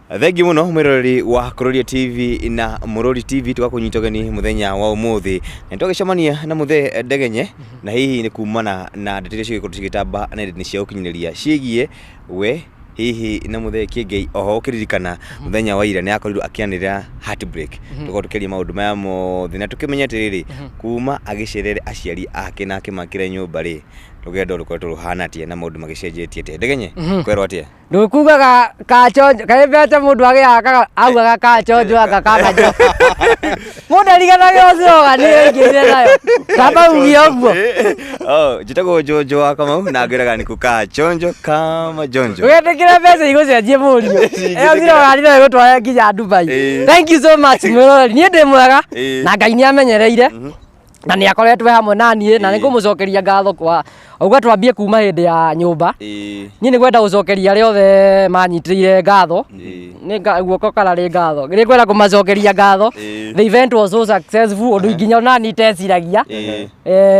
Thengi muno mwiroreri wa Kuroria TV na Murori TV, tugakunyita ũgeni muthenya wa umuthi na twagĩcemania na Muthee Ndegenye, na hihi nĩ kumana na ndeto iria cigĩkorwo cigĩtamba nenda-inĩ cia ũkinyanĩria ciĩgiĩ we hihi na Muthee Kĩengei. Oho ũkĩririkana mũthenya wa ira nĩ akorirwo akĩanĩrĩra heartbreak, tũkorwo tũkĩaria maũndũ maya mothe na tũkĩmenya atĩrĩrĩ, kuma agĩcerere aciari ake na akĩmakĩra nyũmba rĩ, rũgendo rũkoretwo rũhana atĩa na maũndũ magĩcenjetie atĩa? Ndegenye, kwerwo atĩa? Ndũkugaga kachonjo kaĩ mbeca mũndũ agĩakaga augaga kachonjo anga kamajo mũndũ ariganage ũcio nĩ aingĩrire nayo kamba ugie ũguo. Oh, njĩtagwo Njonjo wa Kamau na ngwĩraga nĩ kukaa chonjo kama jonjo. Ũgetĩkĩra mbeca igũcenjie mũriũ, ĩyo ciroga no ĩgũtware nginya Dubai. Thank you so much, mwĩroreri. Niĩ ndĩ mwega na Ngai nĩ amenyereire na nĩ akoretwo hamwe na niĩ na nĩ ngũmũcokeria ngatho kwa auga twambie kuma hĩndĩ ya nyũmba. Niĩ nĩ ngwenda gũcokeria arĩa othe manyitĩrĩire ngatho. Nĩ guoko kana rĩ ngatho, nĩ ngwenda kũmacokeria ngatho. The event was so successful ũndũ nginya ona niĩ iteciragia.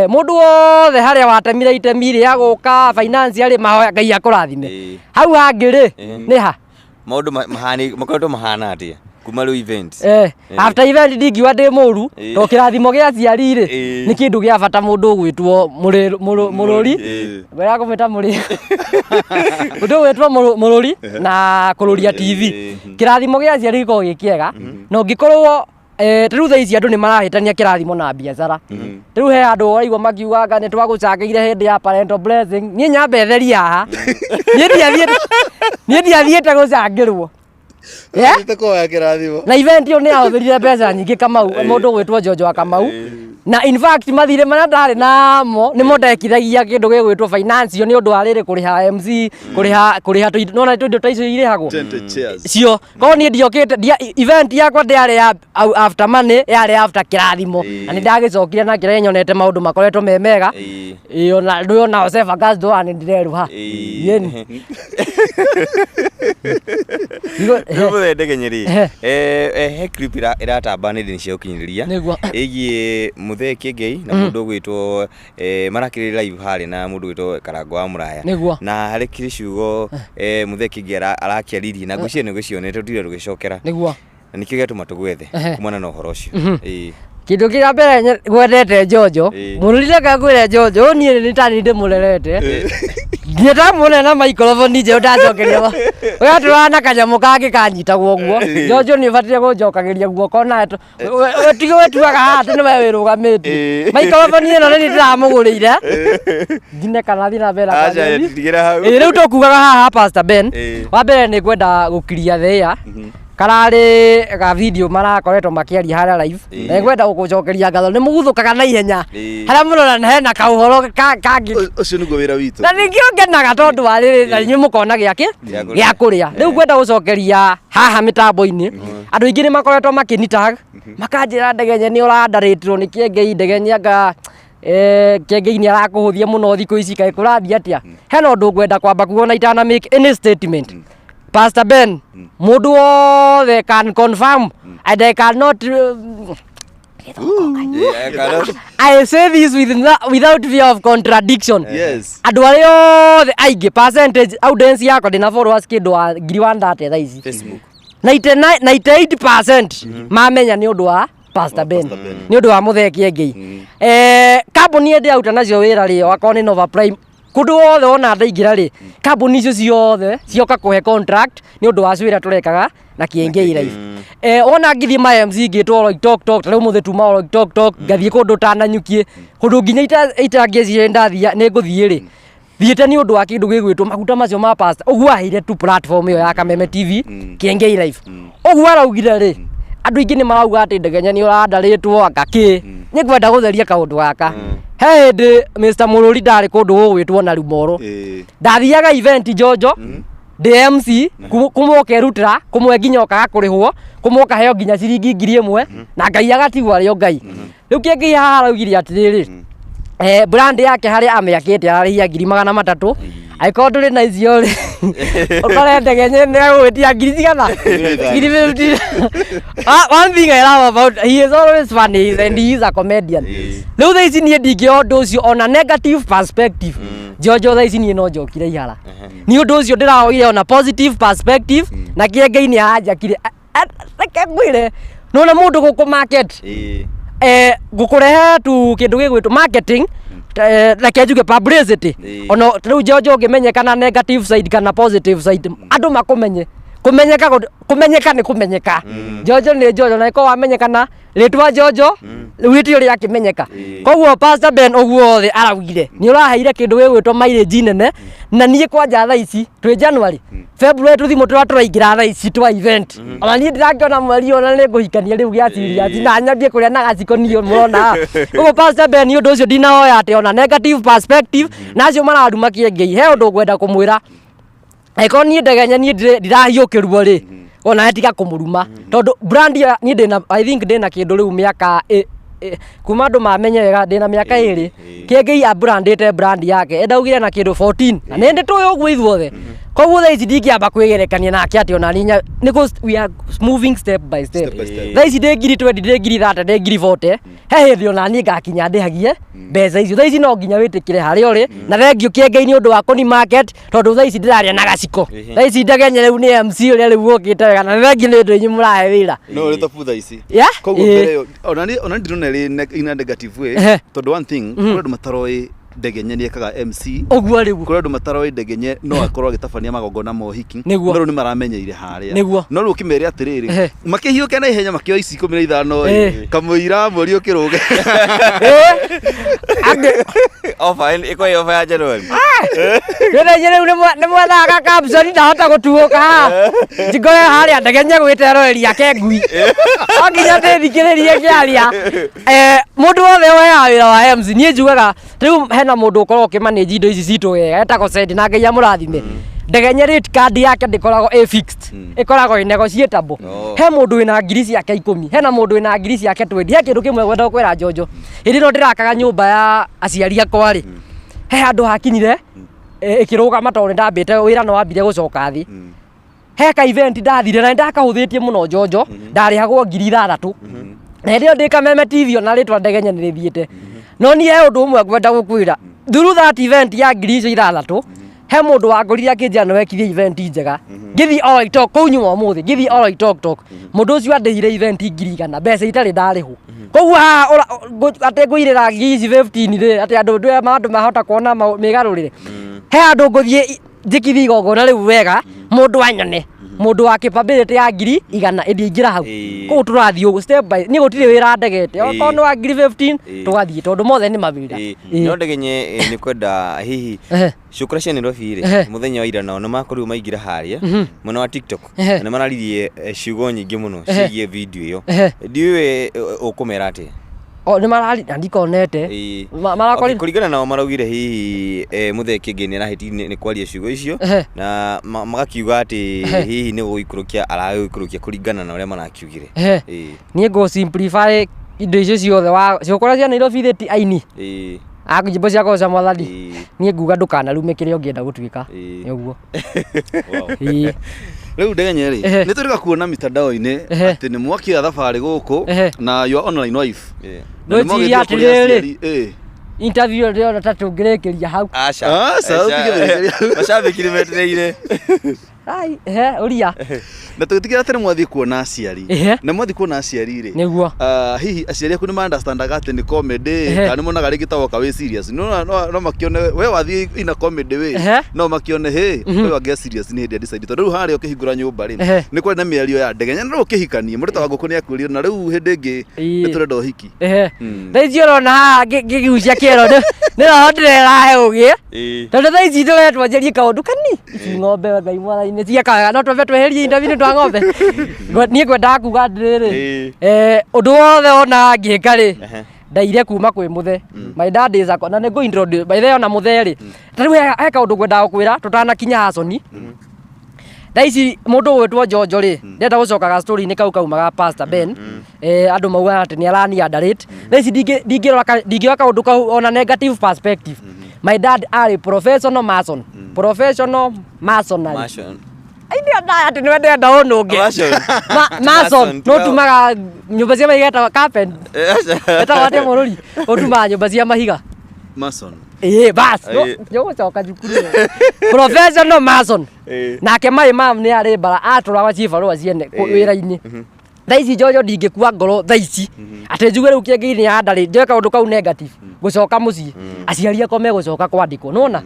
Mũndũ wothe harĩa watemire itemi rĩa gũka finance arĩ mahoya Ngai akũrathime. Hau hangĩ rĩ nĩ ha Maũndũ makoretwo mahana atĩa kuma rĩu event? After event ndingiuga ndĩ mũru to kĩrathimo gĩa aciari rĩ nĩ kĩndũ gĩa bata. Mũndũ ũgwĩtwo mũrũri, ngwĩra kũmwĩta mũrĩ, mũndũ ũgwĩtwo mũrũri na Kũrũria TV, kĩrathimo gĩa aciari gĩkoragwo gĩ kĩega na ũngĩkorwo ta rĩu thaa ici andũ nĩ marahĩtania kĩrathimo na biacara. Rĩu he andũ ũraigua makiuga anga nĩ twagũcangĩire hĩndĩ ya parental blessing. Niĩ nyambe therie haha, niĩ ndiathiĩte gũcangĩrwo. Yeah? Thiĩte kũhoya kĩrathimo. Na event ĩyo nĩ yahũthĩrire mbeca nyingĩ Kamau, mũndũ ũgwĩtwo Njonjo wa Kamau, na in fact mathirĩ marĩa ndarĩ namo nĩmo ndekithagia kĩndũ gĩgwĩtwo finance nĩ ũndũ wa rĩrĩ, kũrĩha MC, kũrĩha nona tũindo ta icio irĩhagwo. Tented chairs. Cio korwo niĩ ndiokĩte event yakwa ndĩarĩ ya after money, yarĩ after kĩrathimo. Na nĩ ndagĩcokire na kĩrĩa nyonete maũndũ makoretwo me mega. Ĩĩ, ona ndũĩ ona Josefa Gasdoa nĩ ndireruha. Yeni. Rĩu Mũthee Ndegenye rĩ, he clip ĩratamba nenda-inĩ cia ũkinyanĩria ĩgiĩ Mũthee Kĩengei na mũndũ ũgwĩtwo marakĩrĩ live harĩa na mũndũ ũgwĩtwo Karango wa Mũraya. Na harĩ kĩrĩ ciugo Mũthee Kĩengei arakĩaririe na ngwĩciria nĩ ũgĩcionete, tũtire tũgĩcokera. Na nĩkĩo gĩatũma tũgwethe kumana na ũhoro ũcio. Kĩndũ kĩrĩa mbere ngwendete Njonjo mũrũri, reke ngwĩre Njonjo ũyũ niĩ nĩ tani ndĩmũrerete nginya ndamuona na microphone njerũ ndacokeria ũyatũraga na kanyamũ kangĩ kanyitagwo ũguo. Njonjo nĩ ũbataire gũnjokagĩria guoko nawe tige wetuaga haha atĩ nĩwe wĩrũgamĩtie. Microphone ĩno nĩ niĩ ndĩramũgũrĩire ngine kana thiĩ na mbere na Aca, kwaria. tigĩra hau. Ĩĩ, rĩu tũkugaga haha Pastor Ben. Wa mbere nĩ ngwenda gũkiria thĩa kararĩ ga video marakoretwo makĩaria harĩa live na ngwenda gũkũcokeria ngatho nĩ mũguthũkaga na ihenya harĩa mũrona hena kaũhoro kangĩ. Ũcio nĩguo wĩra witũ. Na ningĩ ngenaga tondũ wa rĩrĩ na inyuĩ mũkona gĩakĩ Gĩa kũrĩa. Gĩa kũrĩa. Rĩu ngwenda gũcokeria haha mĩtambo-inĩ andũ aingĩ nĩ makoretwo makĩnitag makanjĩra, "Ndegenye nĩ ũrandarĩtwo nĩ Kĩengei, Ndegenye anga Kĩengei nĩ arakũhũthia mũno thikũ ici, kaĩ kũrathiĩ atĩa?" Hena ũndũ ngwenda kwamba kuga ona itana make any statement. Pastor Ben, mũndũ wothe can confirm and I cannot I say this without fear of contradiction. Andũ arĩa othe aingĩ percentage audience yakwa, ndĩna followers kĩndũ wa 130,000 thaa ici. Facebook. 99 98% mamenya nĩ ũndũ wa Pastor Ben, nĩ ũndũ wa Mũthee Kĩengei. Kambuni ĩrĩa ndĩraruta nacio wĩra rĩ, akorwo nĩ Nova Prime, kũndũ wothe wona ndaingĩra rĩ, kambuni icio ciothe cioka kũhe contract nĩ ũndũ wa wĩra tũrekaga na Kĩengei Live. Wona ngĩthiĩ ma MC ngĩtwo Oloitoktok, ta rĩu mũthĩ tuma Oloitoktok, ngathiĩ kũndũ ta Nanyuki, kũndũ nginya itangĩeciria ndathia nĩ ngũthiĩ rĩ, thiĩte nĩ ũndũ wa kĩndũ gĩgwĩtwo maguta macio ma pastor ũguo aheire tu platform ĩyo ya Kameme TV, Kĩengei Live. Ũguo araugire rĩ, andũ aingĩ nĩ marauga atĩ Ndegenya nĩ ũrandarĩtwo anga kĩ. Nĩ ngwenda gũtheria kaũndũ gaka. He hĩndĩ Mr Mũrũri ndarĩ kũndũ gũgwĩtwo na Rumoro, ndathiaga event Njonjo ndĩ MC, kumwe ũkerutĩra, kũmwe nginya ũkaga kũrĩhwo, kũmwe ũkaheo nginya ciringi 1000 na Ngai agatigwo arĩ o Ngai. Rĩu kĩngĩ haha araugire atĩrĩrĩ, brand yake harĩa amĩakĩte ararĩhia 300,000. Angĩkorwo ndũrĩ na icio rĩ, ũkore Ndegenye nĩ agũgwĩtia ngiri cigana, ngiri 50. Ah, one thing I love about he is always funny and he is a comedian. Rĩu thaa ici niĩ ndingĩoya ũndũ ũcio on a negative perspective. Njonjo thaa ici niĩ no njokire ihara. Nĩ ũndũ ũcio ndĩraoire ona positive perspective na kĩengei nĩ aranjakire. Reke ngwĩre, nĩwona mũndũ gũkũ market ngũkũrehe tu kĩndũ gĩgwĩtwo marketing, reke njuge publicity. Ona rĩu Njonjo ũngĩmenyeka na negative side kana positive side, andũ makũmenye. Kũmenyeka kũmenyeka nĩ kũmenyeka. Njonjo nĩ Njonjo, na ĩkorwo wamenyeka na rĩtwa Njonjo, rĩu rĩtio rĩakĩmenyeka. Koguo Pastor Ben ũguo othe araugire nĩ ũraheire kĩndũ gĩgwĩtwo mileage nene, na niĩ kwanja thaa ici twĩ January, February, tũthimũ tũrĩa tũraingĩra thaa ici twa event, ona niĩ ndĩrakĩona mweri ũyũ na nĩ ngũhikania rĩu gĩa serious na nyambie kũrĩa na gaciko niĩ mũrona haha. Koguo Pastor Ben, ũndũ ũcio ndinahoya atĩ ona negative perspective na acio mararuma kĩengei, he ũndũ ngwenda kũmwĩra. Angĩkorwo niĩ Ndegenya niĩ ndirahiũkĩrwo rĩ, ona tiga kũmũruma, tondũ brand ya niĩ ndĩna, I think ndĩna kĩndũ rĩu mĩaka kuma andũ mamenye wega ndĩna mĩaka 2. Kĩengei abrandĩte brand yake endaugire na kĩndũ 14 na nĩ ndĩ tũĩ ũguo ithuothe. Koguo thaa ici ndingĩamba kwĩgerekania nake atĩ ona niĩ nĩ we are moving step by step. Step by step. Thaa ici ndĩ ngiri 20, ndĩ ngiri 30, ndĩ ngiri 40, he hĩndĩ ona niĩ ngakinya ndĩhagie mbeca icio. Thaa ici no nginya wĩtĩkĩre harĩa ũrĩ, na thengiũ kĩengei nĩ ũndũ wa kũni market, tondũ thaa ici ndĩraria na gaciko. Thaa ici Ndegenya rĩu nĩ MC ũrĩa rĩu ũkĩte wega, na thengiũ nĩ ũndũ inyuĩ mũrahe wĩra. No ũrĩ tobu thaa ici. Yeah? Koguo mbere ĩyo ona ni ndirona ĩrĩ in a negative way, tondũ one thing, kũrĩ andũ mataroĩ Ndegenye nĩ ekaga MC. Ũguo rĩu. Kũrĩ andũ mataroĩ Ndegenye no akorwo agĩtabania magongona ma ũhiki. Nĩguo. No rĩu nĩ maramenyeire harĩa. Nĩguo. No rĩu ũkĩmere atĩrĩrĩ, makĩhiũke na ihenya makĩoya ici 15 ĩ, kamũira mweri ũkĩrũge. Angĩ Offer ĩko offer ya January. Rĩrĩa rĩu nĩ mwethaga caption, ndahota gũtuũka haha njikore harĩa Ndegenye gwĩta eroreri ake ngui, no nginya ndĩthikĩrĩrie ngĩaria. Mũndũ wothe woyaga wĩra wa MC, niĩ njugaga rĩu hena mũndũ ũkoragwo ũkĩmanage indo ici citũ wega, etagwo Sendi, na Ngai amũrathime. Ndegenye rate card yake ndĩkoragwo ĩ fixed, ĩkoragwo ĩ negotiable. He mũndũ wĩna ngiri ciake 10, hena mũndũ wĩna ngiri ciake 20. He kĩndũ kĩmwe ngwenda gũkwĩra Njonjo, hĩndĩ ĩno ndĩrakaga nyũmba ya aciari akwa rĩ, he handũ hakinyire ĩkĩrũgama tondũ nĩ ndambĩte wĩra nĩ wambire gũcoka thĩ. He ka event ndathire na nĩ ndakahũthĩtie mũno Njonjo, ndarĩhagwo 6,000, na hĩndĩ ĩyo ndĩ Kameme TV, ona rĩtwa Ndegenye nĩ rĩthiĩte. No niĩ he ũndũ ũmwe ngwenda gũkwĩra, through that event ya 6,000, he mũndũ wangũrire akĩnjĩra nĩ wekire event njega. Ngĩthiĩ Oloitoktok kũu nyuma ũmũthĩ, ngĩthiĩ Oloitoktok, mũndũ ũcio andĩhire event 100,000, mbeca itarĩ ndarĩhwo. Koguo haha atĩ ngũirĩra ngiri ici 15 rĩ, atĩ andũ ndũ andũ mahota kuona mĩgarũrĩre, he handũ ngũthiĩ njĩkithie igongona rĩu wega, mũndũ anyone mũndũ wa capability ya 100,000 ĩndĩ ingĩra hau. Koguo tũrathiĩ ũguo step by, niĩ gũtirĩ wĩra ndegete, okorwo nĩ wa ngiri 15, tũgathiĩ, tondũ mothe nĩ mawĩra. No Ndegenye, nĩ kwenda hihi cukura cia Nairobi rĩ, mũthenya wa ira nao nĩ makorirwo maingĩra harĩa mwena wa TikTok na nĩ mararirie ciugo nyingĩ mũno ciĩgiĩ video ĩyo. Ndiũĩ ũkũmera atĩa. O nĩ marari na ndikonete. Okay, kũringana nao maraugire hihi mũthee Kĩngĩ nĩ arahĩtirie nĩ kwaria ciugo icio, na magakiuga atĩ hihi nĩ gũikũrũkia aragũikũrũkia kũringana na ũrĩa marakiugire. Niĩ ngũ simplify indo icio ciothe wa ciũkũra cia Nairobi thĩ ti aini a nyĩmbo cia kũgoca Mwathani. Niĩ nguga ndũkanarume kĩrĩa ũngĩenda gũtuĩka. Nĩ ũguo. Rĩu Ndegenye rĩ, nĩ tũrĩga kuona mitandao-inĩ atĩ nĩ mwakĩoya thabarĩ gũkũ na your online wife. Na nĩ Ngwĩciria mwagĩthiĩ kũrĩ atĩrĩrĩ, aciari, interview ĩyo ndĩrona ta tũngĩrĩkĩria hau. Aca. Aca, ũtigĩrĩria. Macambĩki nĩ metereire. Ai, ehe, ũria. Na tũgĩtigĩra atĩ nĩ mwathiĩ kuona aciari. Na mwathiĩ kuona aciari rĩ, Nĩguo. Hihi aciari aku nĩ ma understandaga atĩ nĩ comedy, kana nĩ monaga rĩngĩ ta woka wĩ serious? No makĩone we wathiĩ ina comedy wĩ, no makĩone hĩ we wangĩa serious nĩ hĩndĩ ya decide, tondũ rĩu harĩa ũkĩhingũra nyũmba rĩ, nĩ kwarĩ na mĩario ya Ndegenya na rĩu ũkĩhikanie mũndũ ta wa ngũkũ nĩ akwĩrire na rĩu hĩndĩ ĩngĩ nĩ tũrenda ũhiki. Thaa ici ũrona haha ngĩgucia kĩero nĩ roho ndĩrerahe ũgĩ, tondũ thaa ici tũretwo njerie kaũndũ kani ici ng'ombe. Ngai Mwathani nĩ ciekaga wega, no twambe tweherie interview nĩ twa ng'ombe. Niĩ ngwendaga kuga atĩrĩrĩ, ũndũ wothe wonaga ngĩka rĩ, ndaire kuma kwĩ mũthe. My dad is a, na nĩ ngũ introduce by the way ona mũthe rĩ. Ta rĩu he kaũndũ ngwendaga gũkwĩra tũtanakinya haconi. Thaa ici mũndũ ũgwĩtwo Njonjo rĩ, ndĩrenda gũcoka ga story-inĩ kau kaumaga Pastor Ben. Andũ maugaga atĩ nĩ arani underrate. Thaa ici ndingĩrora ndingĩoya kaũndũ kau ona negative perspective. My dad arĩ professional mason, professional masonry. Mason. Aithia ndaya atĩ nĩwe ndĩrenda ũnũnge. Mason. Mason Mason, no ũtumaga nyũmba cia mahiga, etagwo carpent, etagwo atĩa mũrũri ũtumaga nyũmba cia mahiga? Mason. Ĩĩ bas, Ĩĩ. nĩũgũcoka thukuru. Professional mason. Ĩĩ. Nake my mom nĩ arĩ mbara atũraga cibarũa ciene Ĩĩ. wĩra-inĩ. Thaa ici Njojo ndingĩkua ngoro thaa ici atĩ njuge rĩu kĩengei nĩ yandarĩ njoe kaũndũ kau negative gũcoka mũciĩ aciari akwa megũcoka kwandĩkwo nĩwona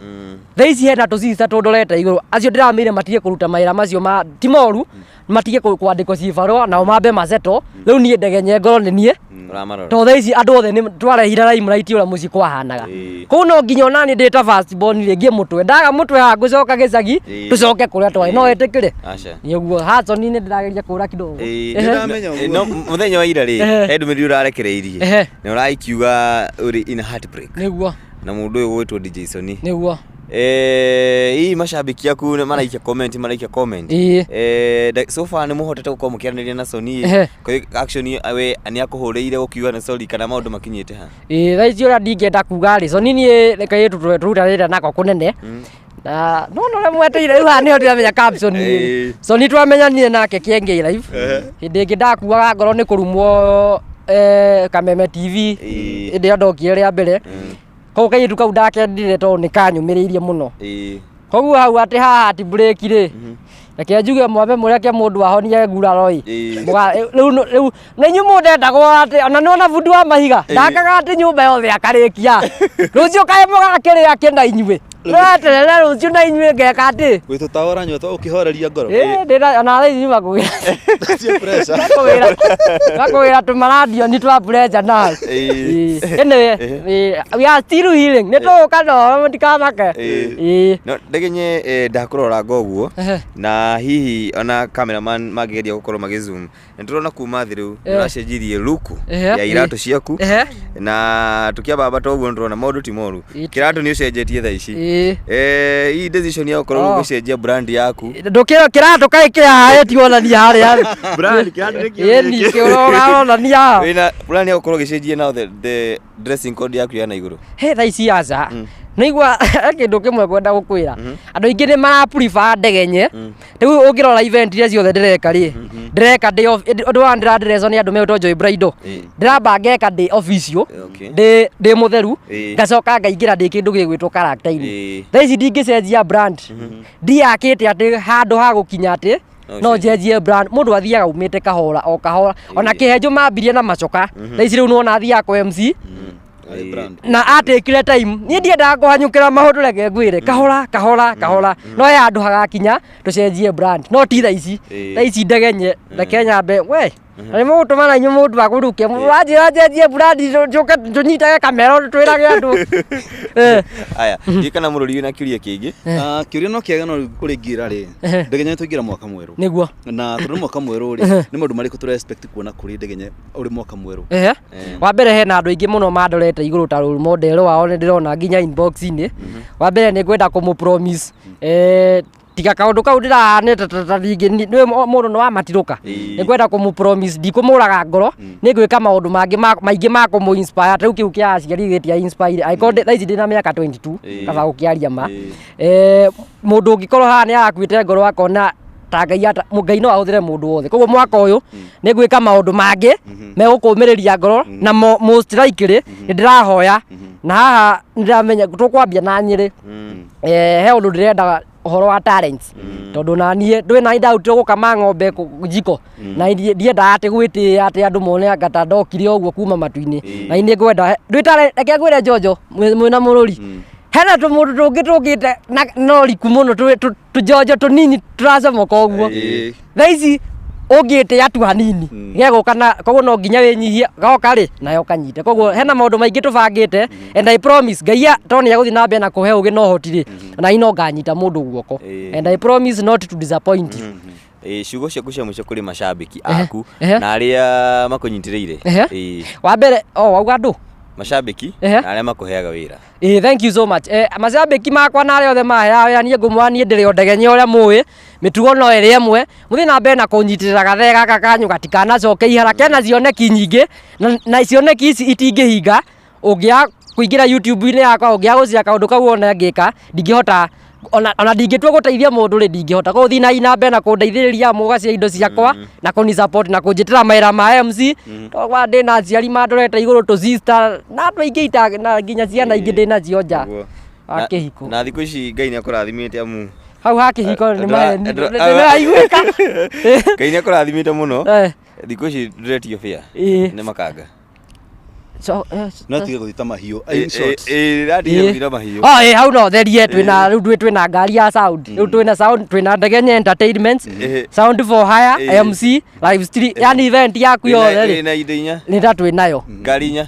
thaa ici hena tũcista tũndorete igũrũ acio ndĩramĩire matige kũruta mawĩra macio ma ti moru matige kwandĩkwo cibarũa nao mambe maceto rĩu niĩ ndegenye ngoro nĩ niĩ. Ũramarora. To thaa ici andũ othe nĩ twarehire limelight ũrĩa mũciĩ kwahanaga. Ĩĩ. Kũu no nginya onani ndĩ ta first born rĩ ngie mũtwe ndaga mũtwe haha ngũcoka gĩcagi Ĩĩ. tũcoke kũrĩa twarĩ no wĩtĩkĩre. Aca. Nĩ ũguo Hudson nĩ ndĩrageria kũra kidogo. Ĩĩ. Ehe. Nĩndamenya ũguo. No mũthenya wa ira rĩ, Ehe. he ndũmĩrĩri ũrarekereirie Ehe. na ũraikiuga ũrĩ in heartbreak Nĩguo. Na mũndũ ũyũ gwĩtwo DJ Sony. Nĩguo. Hihi macambĩki aku nĩ maraikia comment, maraikia comment? Ĩĩ. So far nĩ mũhotete gũkorwo mũkĩaranĩria na Sony? Ehe. Kwa action we nĩ akũhũrĩire gũkiuga nĩ sorry kana maũndũ makinyĩte ha? Ĩĩ, thaa ici ũrĩa ndingĩenda kuga rĩ, Sony niĩ reke tũrutanĩte nako kũnene na no no ũrĩa mweteire rĩu haha nĩho ndĩramenya caption rĩ. Sony twamenyanire nake Kĩengei live hĩndĩ ĩngĩ ndakuaga ngoro nĩ kũrumwo Kameme TV hĩndĩ ĩyo ndokire rĩa mbere. Koguo kairĩtu kau ndakendire tondũ nĩ kanyũmĩrĩirie mũno. Koguo hau atĩ haha ati break rĩ, reke njuge mwambe mũreke mũndũ ahonie nguraro ĩ. Rĩu rĩu na inyuĩ mũndendagwo atĩ ona nĩwona bundi wa mahiga ndakaga atĩ nyũmba yothe akarĩkia. Rũciũ kaĩ mũgakĩrĩa kĩ na inyuĩ? Weterere rũciũ na inyuĩ ngeka atĩ. Gwĩ tũtawa ũranyua twa ũkĩhoreria ngoro. Ĩ ndĩna ona thaa ici nyuma kũgĩra. Cia pressure. Ngakũgĩra tũmarandioni twa pressure na. Anyway, we are still healing. Nĩ tũgũka no mũtikamake. Ĩĩ. No ndegenye ndakũrora ũguo na hihi ona cameraman mangĩgeria gũkorwo magĩ zoom nĩ tũrona kuma thĩ rĩu nĩ ũracenjirie luku ya iratũ ciaku na tũkĩambamba toguo nĩ tũrona maũndũ ti moru, kĩratũ nĩ ũcenjetie thaa ici. Hii decision ya gũkorwo ũgĩcenjia brand yaku? Ndũkĩra kĩratũ kaĩ kĩhaĩ ti wonania harĩa. Brand kĩratũ nĩ kĩo. Ĩni kĩronania. Wĩna plan ya gũkorwo ũgĩcenjia now the dressing code yaku ya na igũrũ? He thaa ici aca nĩigua kĩndũ kĩmwe ngwenda gũkwĩra, andũ aingĩ nĩ mara prefer ndegenye. Rĩu ũngĩrora event iria ciothe ndĩreka rĩ, ndĩreka ndĩ ũndũ wa ndĩradresswo nĩ andũ megwĩtwo Joy Bridal. Ndĩramba ngeka ndĩ official, ndĩ ndĩ mũtheru, ngacoka ngaingĩra ndĩ kĩndũ gĩgwĩtwo character-inĩ. Thaa ici ndingĩcenjia brand, ndiyakĩte atĩ handũ ha gũkinya atĩ No no ũcenjie. njenjie brand. Mũndũ athiaga umĩte kahora o kahora ona kĩhenjo mambirie na macoka, thaa ici rĩu nĩwona athiaga kwa MC Arĩ brand. Na atekire time niĩ ndiendaga kũhanyũkĩra maũndũ, reke ngwĩre kahora kahora kahora no he handũ hagakinya tũcenjie brand, no ti thaa ici. Thaa ici ndegenye reke nyambe we na nĩ mũgũtũma na inyuĩ mũndũ agũrũke wanjĩra njenjie brand njũke tũnyitage kamera twĩrage andũ. Aya, ndiũ kana mũrũri wĩna kĩũria kĩngĩ. Ah, kĩũria no kĩega no kũrĩ ingĩra rĩ, Ndegenye nĩ twaingĩra mwaka mwerũ na tondũ nĩ mwaka mwerũ rĩ, nĩ maũndũ marĩkũ tũra expect kuona kũrĩ Ndegenye ũrĩ mwaka mwerũ? Ehe. Wa mbere hena andũ aingĩ mũno mandorete igũrũ ta role model wao, nĩ ndĩrona nginya inbox-inĩ. Wa mbere nĩ ngwenda kũmũ promise tiga kaũndũ kau ndĩrahanĩte ta rĩngĩ nĩ mũndũ nĩ wamatirũka. Nĩ ngwenda kũmũ promise ndikũmũraga ngoro, nĩ ngwĩka maũndũ mangĩ maingĩ ma kũmũ inspire. Ta rĩu kĩu kĩa aciari gĩtia inspire angĩkorwo thaa ici ndĩna mĩaka 22, kaba gũkĩaria ma. Mũndũ ũngĩkorwo haha nĩ arakuĩte ngoro akona ta Ngai ata Ngai no ahũthĩre mũndũ wothe. Koguo mwaka ũyũ nĩ ngwĩka maũndũ mangĩ megũkũmĩrĩria ngoro na most likely nĩ ndĩrahoya na haha nĩ ndĩramenya tũkwambia na Nyĩrĩ. He ũndũ ndĩrenda ũhoro wa talents tondũ na niĩ ndũĩ na ndarutire gũkama ng'ombe njiko na ndiendaga atĩ gwĩtĩĩa atĩ andũ mone anga ta ndokire ũguo kuma matu-inĩ na niĩ ngwenda ndwĩ talent. Reke ngwĩre Njonjo mwĩna mũrũri hena tũmũndũ tũngĩ tũkĩte na no riku mũno tũnjonjo tũnini tũracomoka ũguo. Thaa ici ũngĩtĩa tu hanini gegũka na koguo no nginya wĩnyihie goka rĩ nayo ũkanyite. Koguo hena maũndũ maingĩ tũbangĩte and I promise Ngai tondũ nĩ egũthiĩ na mbere na kũhe ũgĩ na ũhoti rĩ, na niĩ no nganyita mũndũ guoko and I promise not to disappoint you. Ciugo ciaku cia mũico kũrĩ macambĩki aku na arĩa makũnyitĩrĩire. Wa mbere o wauga andũ Macambĩki na arĩa makũheaga wĩra. Ĩĩ, thank you so much. Macambĩki makwa na arĩa othe maheaga wĩra, niĩ ngũmwĩra niĩ ndĩrĩ o ndegenye ũrĩa mũĩ, mĩtugo no ĩrĩ ĩmwe, mũthiĩ na mbere na kũnyitĩrĩra gathee gaka kanyu gatikanacoke ihara, kena cioneki nyingĩ na cioneki ici itingĩhinga, ũngĩaga kũingĩra YouTube-inĩ yakwa, ũngĩaga gũcia kaũndũ kau wone ngĩka, ndingĩhota Ona ndingĩtua gũteithia mũndũ rĩ, ndingĩhota gũthiĩ na ina mbere na kũndeithĩrĩria mũgacia indo ciakwa na kũni support na kũnjĩtĩra mawĩra ma MC, tondũ ndĩna aciari mandorete igũrũ, tũ sister na andũ aingĩ na nginya ciana ingĩ ndĩnacio nja wa kĩhiko. Na thikũ ici Ngai nĩ akũrathimĩte amu Hau ha kĩhiko nĩ maheni. Nĩraiguĩka. Ngai nĩ akũrathimĩte mũno. Thikũ ici ndũretio bĩa nĩ makanga. So, No tige gũthita mahiũ. In short. Ĩĩ, ratiga gũthira mahiũ. Oh, hau no therie twĩna rĩu twĩna ngari ya sound, rĩu twĩna sound, twĩna Ndegenye Entertainments, sound for hire, MC, live stream, yani event yaku yothe rĩ. Na indo inya. Nĩ ta twĩnayo. Ngari inya.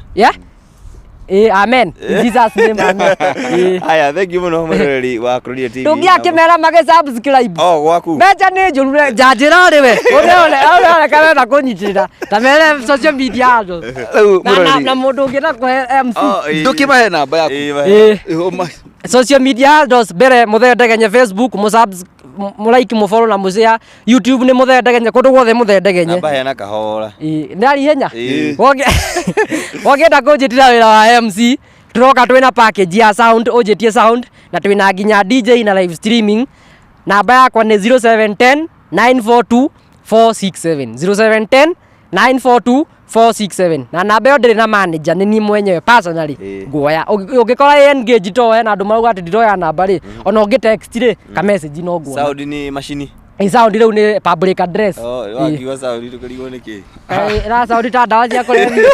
Yeah, amen, in Jesus name, amen. Haya, thank you mũno mwĩroreri wa Kururia TV. Ndũngĩakĩmera magĩ subscribe. Oh, gwaku. Mbeca nĩ njũru re, njanjĩra rĩ we ũrĩa ũrĩa karenda kũnyitĩrĩra ta mere social media andũ. Rĩu Na mũroreri na mũndũ ũngĩenda kũhe MC. Oh, ĩĩ. Ndũkĩmahe namba yaku. Ĩĩ, mahe. Social media handles, mbere Mũthee Ndegenye Facebook, mũlike, mũfollow na mũshare. YouTube nĩ Mũthee Ndegenye, kũndũ guothe Mũthee Ndegenye. Namba heana kahora. Ĩĩ, nĩ arihenya. Wongĩenda kũnjĩtĩra wĩra wa MC, tũroka twĩna package ya sound, ũnjĩtie sound na twĩna nginya DJ na live streaming. Namba yakwa nĩ 0710 942 467, 0710 942 467. Na namba ĩyo ndĩrĩ na manager, nĩ niĩ mwenyewe personally nguoya. Ũngĩkora ĩ engage to hena andũ marauga atĩ ndiroya namba rĩ, ona ũngĩ text rĩ, ka message no nguona. Sound nĩ macini. Ĩ, sound rĩu nĩ public address. Oh, wakiuga sound tũkĩrigwo nĩ kĩ. Ĩra sound ta ndawa cia kũrebia.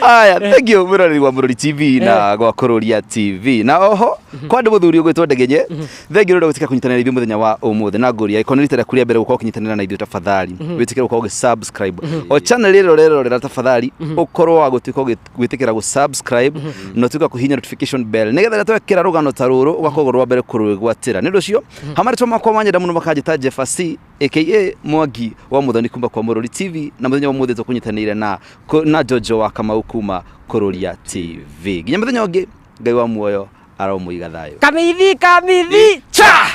Aya, thank you mwĩroreri wa Mũrori TV na gwa Kũrũria TV na oho kwa ndĩ mũthuri ũgwĩtwo Ndegenye. Thank you nĩ ũndũ wa gwĩtĩkĩra kũnyitanĩra ithuĩ mũthenya wa ũmũthĩ, na ngũria ĩkorwo nĩ rita rĩaku rĩa mbere gũkorwo ũkĩnyitanĩra na ithuĩ, tafadhali wĩtĩkĩre gũkorwo ũgĩ-subscribe o channel ĩrĩa ũrerorera. Tafadhali ũkorwo wa gũtuĩka gwĩtĩkĩra gũ-subscribe na ũtuĩka kũhihinya notification bell, nĩgetha rĩrĩa twekĩra rũgano ta rũrũ ũgakorwo rwa mbere kũrwĩgwatĩra. Nĩ ũndũ ũcio hamarĩtwa makwa manyenda mũno makanjĩta Jeffa C aka Mwangi wa Muthoni kuma kwa Mũrori TV, na mũthenya wa ũmũthĩ tũkũnyitanĩire na Jojo wa Kamau kuma Kũrũria TV. Nginya mũthenya ũngĩ, Ngai wa muoyo aromũiga thayũ. Kamithi kamithi cha.